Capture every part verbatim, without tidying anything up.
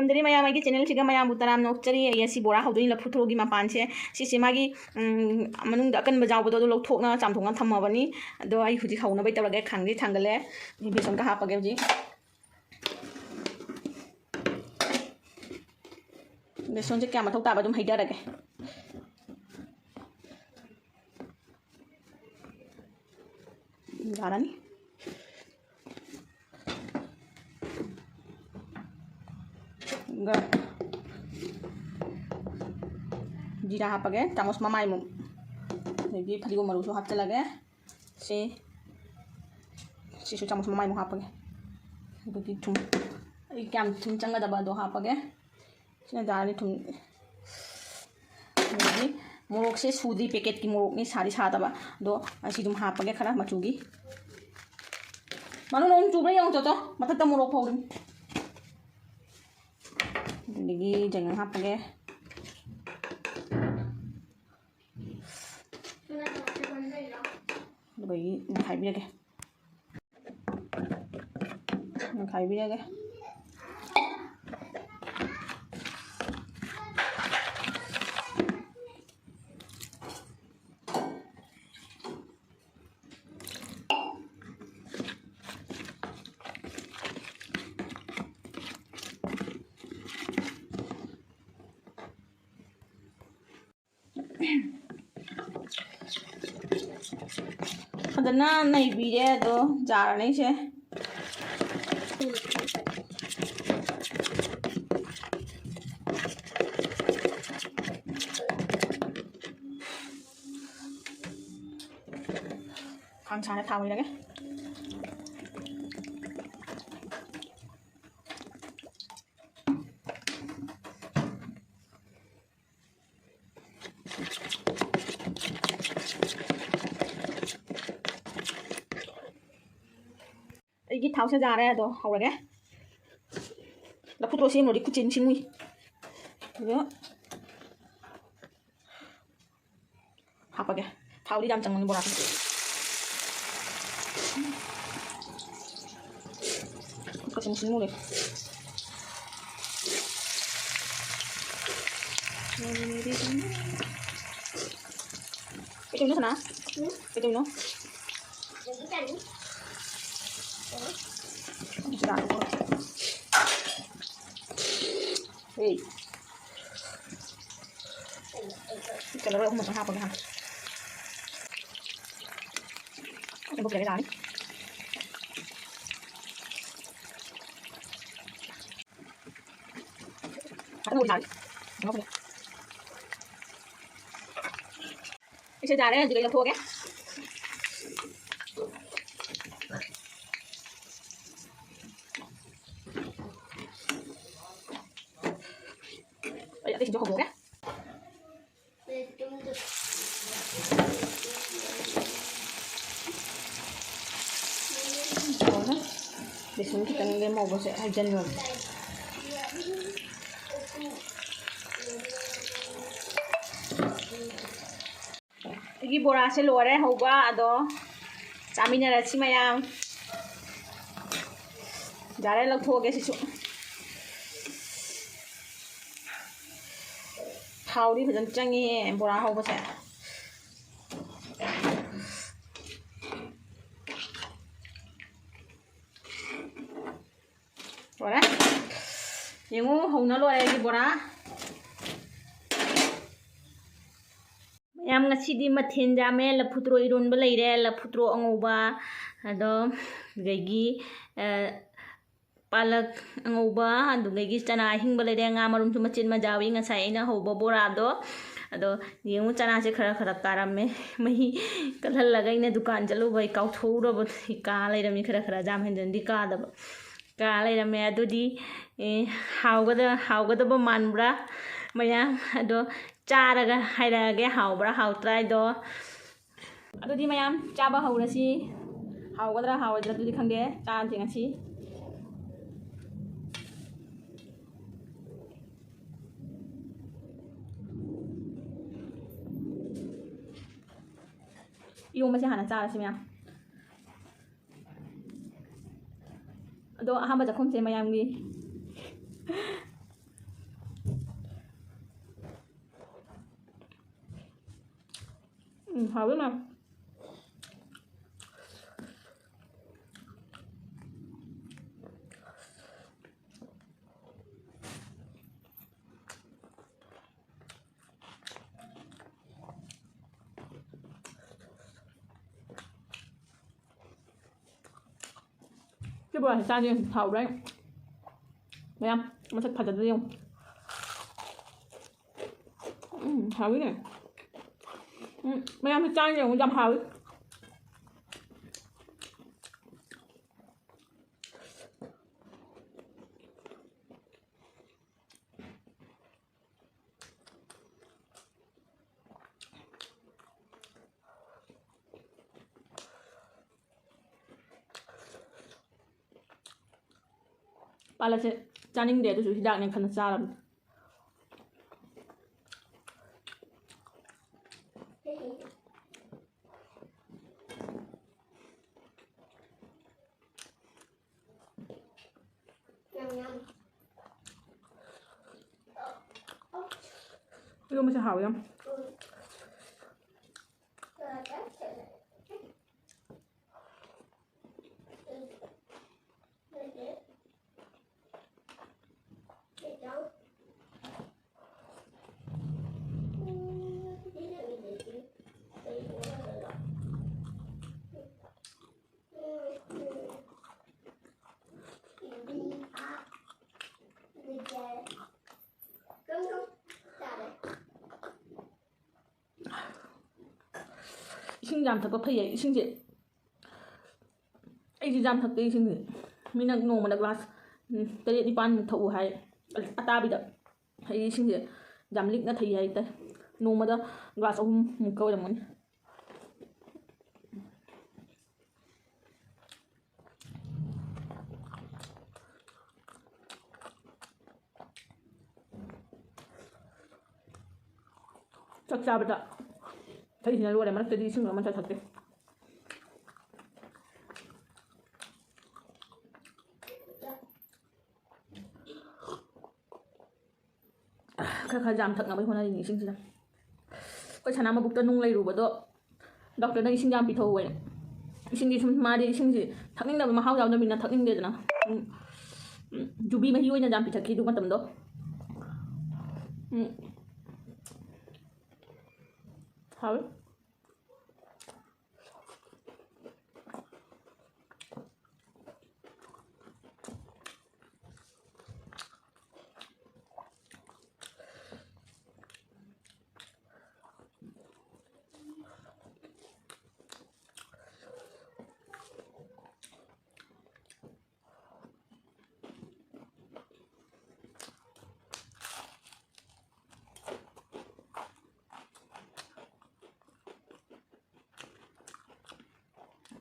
ꯑꯗꯨꯗꯤ ꯃꯌꯥꯝ, ꯑꯩꯒꯤ channelꯁꯤꯒ ꯃꯌꯥꯝꯕꯨ ꯇꯔꯥꯝꯅ ꯑꯣꯛꯆꯔꯤ꯫ ꯑꯩ ꯑꯁꯤ ꯕꯣꯔꯥ ꯍꯧꯗꯣꯏꯅꯤ, ꯂꯐꯨ ꯊꯔꯣꯒꯤ ꯃꯄꯥꯟꯁꯦ꯫ ꯁꯤꯁꯦ ꯃꯥꯒꯤ, ꯎꯝ, ꯃꯅꯨꯡꯗ ꯑꯀꯟꯕ ꯌꯥꯎꯕꯗꯣ, ꯑꯗꯨ ꯂꯧꯊꯣꯛꯅ ꯆꯥꯝꯊꯣꯛꯅ ꯊꯝꯃꯕꯅꯤ꯫ ꯑꯗꯣ ꯑꯩ ꯍꯧꯖꯤꯛ ꯍꯧꯅꯕꯩ ꯇꯧꯔꯒꯦ꯫ ꯈꯥꯡꯁꯦ ꯊꯥꯡꯒꯠꯂꯦ꯫ ꯕꯦꯁꯣꯟꯒ ꯍꯥꯞꯄꯒꯦ ꯍꯧꯖꯤꯛ꯫ ꯕꯦꯁꯣꯟꯁꯦ ꯀꯌꯥ ꯃꯊꯧ ꯇꯥꯕ ꯑꯗꯨꯝ ꯍꯩꯗꯔꯒꯦ꯫ ꯌꯥꯔꯅꯤ꯫ ꯑꯗꯨꯒ ꯖꯤꯔꯥ ꯍꯥꯞꯄꯒꯦ ꯆꯥꯃꯁ ꯃꯃꯥꯏꯃꯨꯛ, ꯑꯗꯒꯤ ꯐꯗꯤꯒꯣꯝ ꯃꯔꯨꯁꯨ ꯍꯥꯞꯆꯤꯜꯂꯒꯦ꯫ ꯁꯤ, ꯁꯤꯁꯨ ꯆꯥꯃꯁ ꯃꯃꯥꯏꯃꯨꯛ ꯍꯥꯞꯄꯒꯦ꯫ ꯑꯗꯒꯤ ꯊꯨꯝ, ꯑꯩ ꯀꯌꯥꯝ ꯊꯨꯝ ꯆꯪꯒꯗꯕ ꯑꯗꯣ ꯍꯥꯞꯄꯒꯦ꯫ ꯁꯤꯅ ꯌꯥꯔꯅꯤ ꯊꯨꯝ꯫ ꯑꯗꯒꯤ ꯃꯣꯔꯣꯛꯁꯦ ꯁꯨꯗ꯭ꯔꯤ, packetꯀꯤ ꯃꯣꯔꯣꯛꯅꯤ, ꯁꯥꯗꯤ ꯁꯥꯗꯕ꯫ ꯑꯗꯣ ꯑꯁꯤ ꯑꯗꯨꯝ ꯍꯥꯞꯄꯒꯦ ꯈꯔ ꯃꯆꯨꯒꯤ꯫ ꯃꯥꯅꯨ, ꯅꯣꯡ ꯆꯨꯕ꯭ꯔꯥ ꯌꯦꯡꯉꯣ ꯆꯣꯆꯣ, ꯃꯊꯛꯇ ꯃꯣꯔꯣꯛ ꯐꯧꯔꯤ꯫ ꯑꯗꯒꯤ ꯆꯉꯥꯡ ꯍꯥꯞꯄꯒꯦ꯫ ꯑꯗꯨꯒ ꯑꯩ ꯅꯩꯈꯥꯏꯕꯤꯔꯒꯦ꯫ ꯅꯩꯈꯥꯏꯕꯤꯔꯒꯦ꯫ ꯐꯖꯅ ꯅꯩꯕꯤꯔꯦ꯫ ꯑꯗꯣ ꯌꯥꯔꯅꯤ ꯁꯦ꯫ ꯈꯥꯡ ꯁꯥꯅ ꯊꯥꯎ ꯍꯩꯔꯒꯦ꯫ ꯑꯩꯒꯤ ꯊꯥꯎꯁꯦ ꯌꯥꯔꯦ, ꯑꯗꯣ ꯍꯧꯔꯒꯦ꯫ ꯂꯐꯨ ꯊꯔꯣ ꯁꯦꯝꯃꯨꯔꯗꯤ ꯈꯨꯠꯁꯦ ꯅꯤꯡꯁꯤꯡꯉꯨꯏ꯫ ꯑꯗꯣ ꯍꯥꯞꯄꯒꯦ꯫ ꯊꯥꯎꯗꯤ ꯌꯥꯝ ꯆꯪꯕꯅꯤ ꯕꯣꯔꯥꯁꯦ꯫ ꯈꯨꯠꯀꯁꯦ ꯅꯤꯡꯁꯤꯡꯉꯨꯔꯦ꯫ ꯀꯩꯗꯧꯅꯣ ꯁꯅꯥ? ꯀꯩꯗꯧꯅꯣ? ꯍꯦ꯫ ꯀꯂꯔ ꯑꯍꯨꯝ ꯃꯊꯪ ꯍꯥꯞꯄꯒꯦ ꯍꯥꯟꯅ꯫ ꯑꯗꯨꯕꯨ ꯀꯩꯗꯧꯔꯦ ꯂꯥꯛꯑꯅꯤ꯫ ꯉꯥꯛꯇꯪ ꯂꯧꯗꯤ ꯂꯥꯛꯑꯅꯤ꯫ ꯑꯩꯁꯦ ꯌꯥꯔꯦ, ꯑꯗꯨꯗꯤ ꯂꯧꯊꯣꯛꯑꯒꯦ꯫ ꯑꯩ ꯑꯇꯩꯁꯤꯡꯁꯨ ꯍꯧꯗꯣꯛꯑꯒꯦ꯫ ꯕꯦꯁꯣꯟ ꯈꯤꯇꯪ ꯂꯦꯝꯍꯧꯕꯁꯦ ꯍꯩꯖꯤꯟꯕꯅꯦ꯫ ꯑꯩꯒꯤ ꯕꯣꯔꯥꯁꯦ ꯂꯣꯏꯔꯦ ꯍꯧꯕ, ꯑꯗꯣ ꯆꯥꯃꯤꯟꯅꯔꯁꯤ ꯃꯌꯥꯝ꯫ ꯌꯥꯔꯦ, ꯂꯧꯊꯣꯛꯑꯒꯦ ꯁꯤꯁꯨ꯫ ꯊꯥꯎꯗꯤ ꯐꯖꯅ ꯆꯪꯉꯤꯍꯦ ꯕꯣꯔꯥ ꯍꯧꯕꯁꯦ꯫ ꯂꯣꯏꯔꯦ꯫ ꯌꯦꯡꯉꯨ, ꯍꯧꯅ ꯂꯣꯏꯔꯦ ꯑꯩꯒꯤ ꯕꯣꯔꯥ꯫ ꯃꯌꯥꯝ, ꯉꯁꯤꯗꯤ ꯃꯊꯦꯜ ꯌꯥꯝꯃꯦ꯫ ꯂꯐꯨ ꯊꯔꯣ ꯏꯔꯣꯟꯕ ꯂꯩꯔꯦ, ꯂꯐꯨ ꯊꯔꯣ ꯑꯉꯧꯕ, ꯑꯗꯣ ꯑꯗꯨꯗꯒꯤ, ꯑ, ꯄꯥꯂꯛ ꯑꯉꯧꯕ, ꯑꯗꯨꯗꯒꯤ ꯆꯅꯥ ꯑꯍꯤꯡꯕ ꯂꯩꯔꯦ, ꯉꯥ ꯃꯔꯨꯝꯁꯨ ꯃꯆꯦꯠ ꯃꯆꯥ ꯌꯥꯎꯏ ꯉꯁꯥꯏ ꯑꯩꯅ ꯍꯧꯕ ꯕꯣꯔꯥꯗꯣ꯫ ꯑꯗꯣ ꯌꯦꯡꯉꯨ, ꯆꯅꯥꯁꯦ ꯈꯔ ꯈꯔ ꯀꯥꯔꯝꯃꯦ, ꯃꯍꯤ ꯀꯜꯍꯜꯂꯒ ꯑꯩꯅ ꯗꯨꯀꯥꯟ ꯆꯠꯂꯨꯕꯩ ꯀꯥꯎꯊꯣꯛꯎꯔꯕ꯫ ꯀꯥ ꯂꯩꯔꯝꯃꯤ, ꯈꯔ ꯈꯔ ꯌꯥꯝ ꯍꯦꯟꯖꯟꯗꯤ ꯀꯥꯗꯕ꯫ ꯀꯥ ꯂꯩꯔꯝꯃꯦ꯫ ꯑꯗꯨꯗꯤ, ꯑꯦ, ꯍꯥꯎꯒꯗ-, ꯍꯥꯎꯒꯗꯕ ꯃꯥꯟꯕ꯭ꯔꯥ ꯃꯌꯥꯝ? ꯑꯗꯣ ꯆꯥꯔꯒ ꯍꯥꯏꯔꯛꯑꯒꯦ, ꯍꯥꯎꯕ꯭ꯔꯥ ꯍꯥꯎꯇ꯭ꯔꯥ ꯍꯥꯏꯗꯣ꯫ ꯑꯗꯨꯗꯤ ꯃꯌꯥꯝ ꯆꯥꯕ ꯍꯧꯔꯁꯤ꯫ ꯍꯥꯎꯒꯗ꯭ꯔꯥ ꯍꯥꯎꯔꯣꯏꯗ꯭ꯔꯥ ꯑꯗꯨꯗꯤ ꯈꯪꯗꯦ, ꯆꯥꯔꯁꯤ ꯉꯁꯤ꯫ ꯏꯔꯣꯝꯕꯁꯦ ꯍꯥꯟꯅ ꯆꯥꯔꯁꯤ ꯃꯌꯥꯝ꯫ ꯑꯗꯣ ꯑꯍꯥꯟꯕ ꯆꯥꯛꯈꯨꯝꯁꯦ ꯃꯌꯥꯝꯒꯤ꯫ ꯍꯥꯎꯗꯣꯏꯅ꯫ ꯁꯤ ꯕꯣꯔꯥꯁꯦ ꯆꯥꯁꯦ, ꯍꯥꯎꯕ꯭ꯔꯥ ꯌꯦꯡꯉꯨ꯫ ꯃꯌꯥꯝ ꯃꯁꯛ ꯐꯖꯕꯗ ꯌꯦꯡꯉꯨ꯫ ꯎꯝ, ꯍꯥꯎꯋꯤꯅꯦ꯫ ꯎꯝ, ꯃꯌꯥꯝꯁꯦ ꯆꯥꯁꯦ ꯌꯦꯡꯉꯨ, ꯌꯥꯝ ꯍꯥꯎꯋꯤ꯫ ꯄꯥꯂꯛꯁꯦ ꯆꯥꯅꯤꯡꯗꯦ, ꯑꯗꯨꯁꯨ ꯍꯤꯗꯥꯛꯅꯦ ꯈꯟꯅ ꯆꯥꯔꯕꯅꯤ꯫ ꯏꯔꯣꯝꯕꯁꯦ ꯍꯥꯎꯋꯤ ꯌꯥꯝ꯫ ꯏꯁꯤꯡ ꯌꯥꯝ ꯊꯛꯄ ꯐꯩꯌꯦ꯫ ꯏꯁꯤꯡꯁꯦ ꯑꯩꯁꯦ ꯌꯥꯝ ꯊꯛꯇꯦ ꯏꯁꯤꯡꯁꯦ꯫ ꯃꯤꯅ ꯅꯣꯡꯃꯗ ꯒ꯭ꯂꯥꯁ, ꯎꯝ, ꯇꯔꯦꯠ ꯅꯤꯄꯥꯟꯃꯨꯛ ꯊꯛꯎ ꯍꯥꯏ꯫ ꯑꯇꯥꯕꯤꯗ꯫ ꯑꯩ ꯏꯁꯤꯡꯁꯦ ꯌꯥꯝ ꯂꯤꯛꯅ ꯊꯛꯏ ꯍꯥꯏꯇꯥꯔꯦ꯫ ꯅꯣꯡꯃꯗ ꯒ꯭ꯂꯥꯁ ꯑꯍꯨꯝꯃꯨꯛꯀ ꯑꯣꯏꯔꯝꯒꯅꯤ꯫ ꯆꯥꯛ ꯆꯥꯕꯗ ꯊꯛꯏꯁꯤꯅ ꯂꯣꯏꯔꯦ, ꯃꯔꯛꯇꯗꯤ ꯏꯁꯤꯡ ꯑꯃ ꯆꯥ ꯊꯛꯇꯦ꯫ ꯈꯔ ꯈꯔ ꯌꯥꯝ ꯊꯛꯅꯕꯒꯤ ꯍꯣꯠꯅꯔꯤꯅꯤ ꯏꯁꯤꯡꯁꯤꯅ꯫ ꯑꯩꯈꯣꯏ ꯁꯅꯥ ꯃꯕꯨꯛꯇ ꯅꯨꯡ ꯂꯩꯔꯨꯕꯗꯣ ꯗꯣꯛꯇꯔꯅ ꯏꯁꯤꯡ ꯌꯥꯝ ꯄꯤꯊꯛꯑꯣꯌꯦ꯫ ꯏꯁꯤꯡꯗꯤ ꯁꯨꯝ ꯃꯥꯗꯤ ꯏꯁꯤꯡꯁꯦ ꯊꯛꯅꯤꯡꯗꯕ, ꯃꯍꯥꯎ ꯌꯥꯎꯗꯕꯅꯤꯅ ꯊꯛꯅꯤꯡꯗꯦꯗꯅ꯫ ꯎꯝ, ꯎꯝ, ꯖꯨꯕꯤ ꯃꯍꯤ ꯑꯣꯏꯅ ꯌꯥꯝ ꯄꯤꯊꯛꯈꯤ ꯑꯗꯨ ꯃꯇꯝꯗꯣ꯫ ꯎꯝ꯫ ꯍꯥꯎꯋꯤ꯫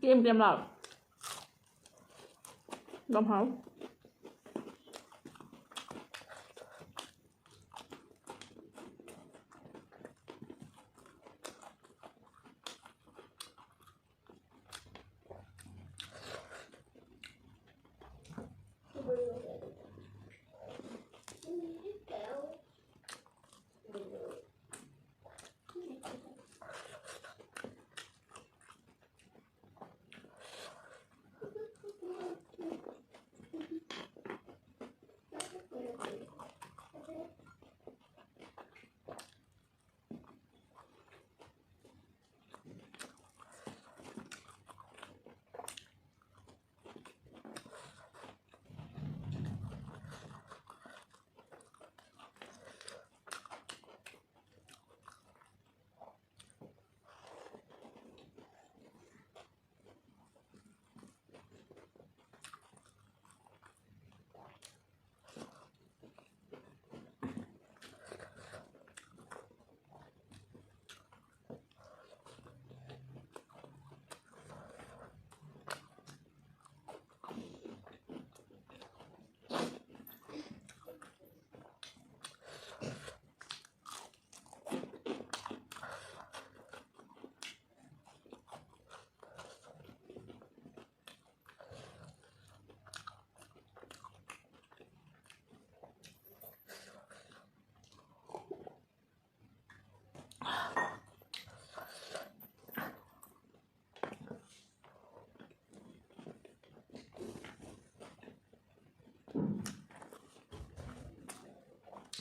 ꯀꯦꯝ ꯀꯦꯝ ꯂꯥꯎ꯫ ꯌꯥꯝ ꯍꯥꯎ꯫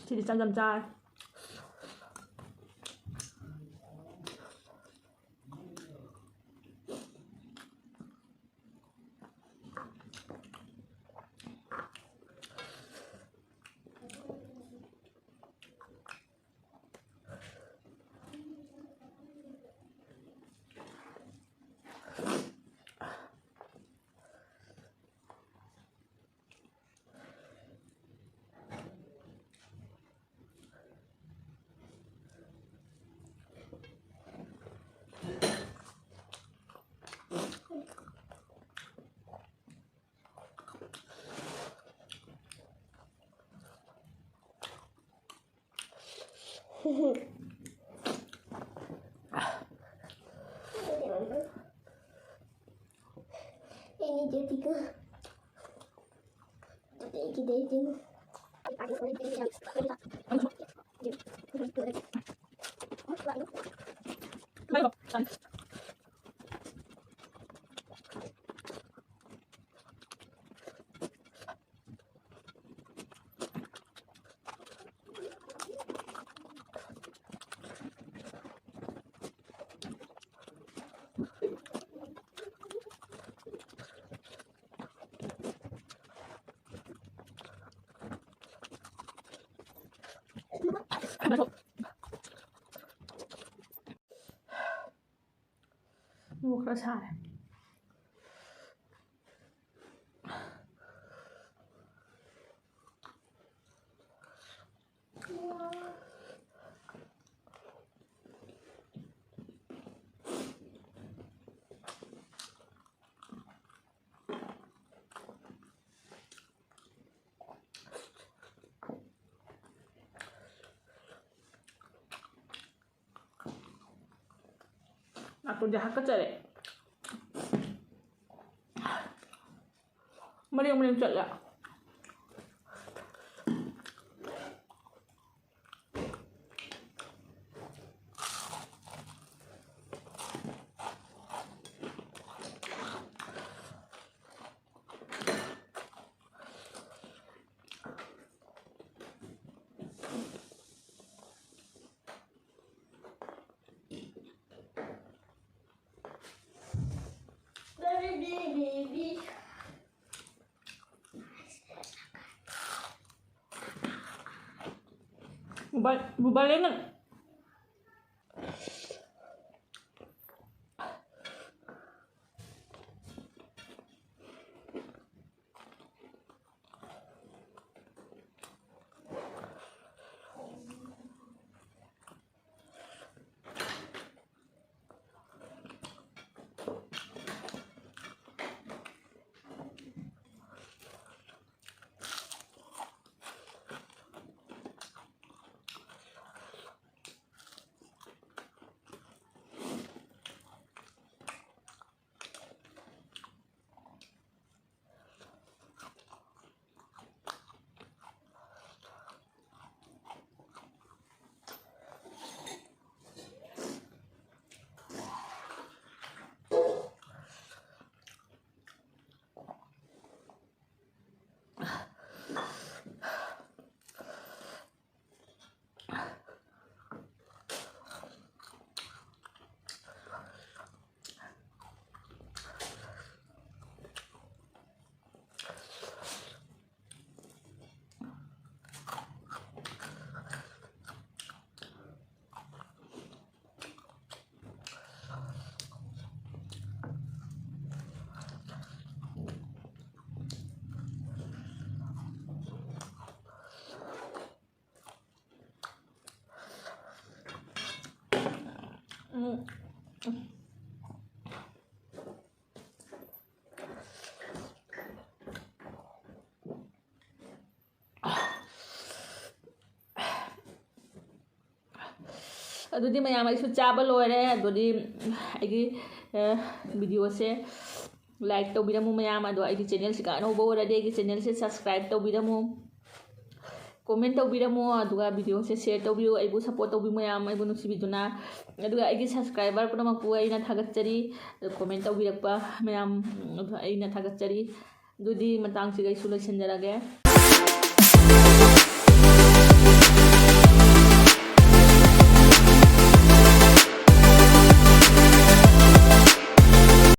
ꯁꯤꯗꯤ ꯆꯝ ꯆꯝ ꯆꯥꯔꯦ꯫ ꯃꯣꯔꯣꯛ ꯈꯔ ꯁꯥꯔꯦ꯫ ꯅꯥꯇꯣꯟꯁꯦ ꯍꯥꯀꯠꯆꯔꯦ꯫ ꯃꯔꯦꯡ ꯃꯔꯦꯡ ꯆꯠꯂꯦ꯫ ꯕꯨꯕꯥ-, ꯕꯨꯕꯥꯂꯦꯟꯅ꯫ ꯎꯝ꯫ ꯑꯗꯨꯗꯤ ꯃꯌꯥꯝ, ꯑꯩꯁꯨ ꯆꯥꯕ ꯂꯣꯏꯔꯦ꯫ ꯑꯗꯨꯗꯤ ꯑꯩꯒꯤ, ꯑ, videoꯁꯦ like ꯇꯧꯕꯤꯔꯝꯃꯨ ꯃꯌꯥꯝ꯫ ꯑꯗꯣ ꯑꯩꯒꯤ channelꯁꯤꯒ ꯑꯅꯧꯕ ꯑꯣꯏꯔꯗꯤ ꯑꯩꯒꯤ channelꯁꯦ subscribe ꯇꯧꯕꯤꯔꯝꯃꯨ, comment ꯇꯧꯕꯤꯔꯝꯃꯨ, ꯑꯗꯨꯒ videoꯁꯦ share ꯇꯧꯕꯤꯌꯨ꯫ ꯑꯩꯕꯨ support ꯇꯧꯕꯤꯌꯨ ꯃꯌꯥꯝ, ꯑꯩꯕꯨ ꯅꯨꯡꯁꯤꯕꯤꯗꯨꯅ꯫ ꯑꯗꯨꯒ ꯑꯩꯒꯤ subscriber ꯄꯨꯝꯅꯃꯛꯄꯨ ꯑꯩꯅ ꯊꯥꯒꯠꯆꯔꯤ꯫ ꯑꯗꯣ comment ꯇꯧꯕꯤꯔꯛꯄ ꯃꯌꯥꯝ, ꯎꯝ, ꯑꯩꯅ ꯊꯥꯒꯠꯆꯔꯤ꯫ ꯑꯗꯨꯗꯤ ꯃꯇꯥꯡꯁꯤꯒ ꯑꯩꯁꯨ ꯂꯣꯏꯁꯤꯟꯖꯔꯒꯦ꯫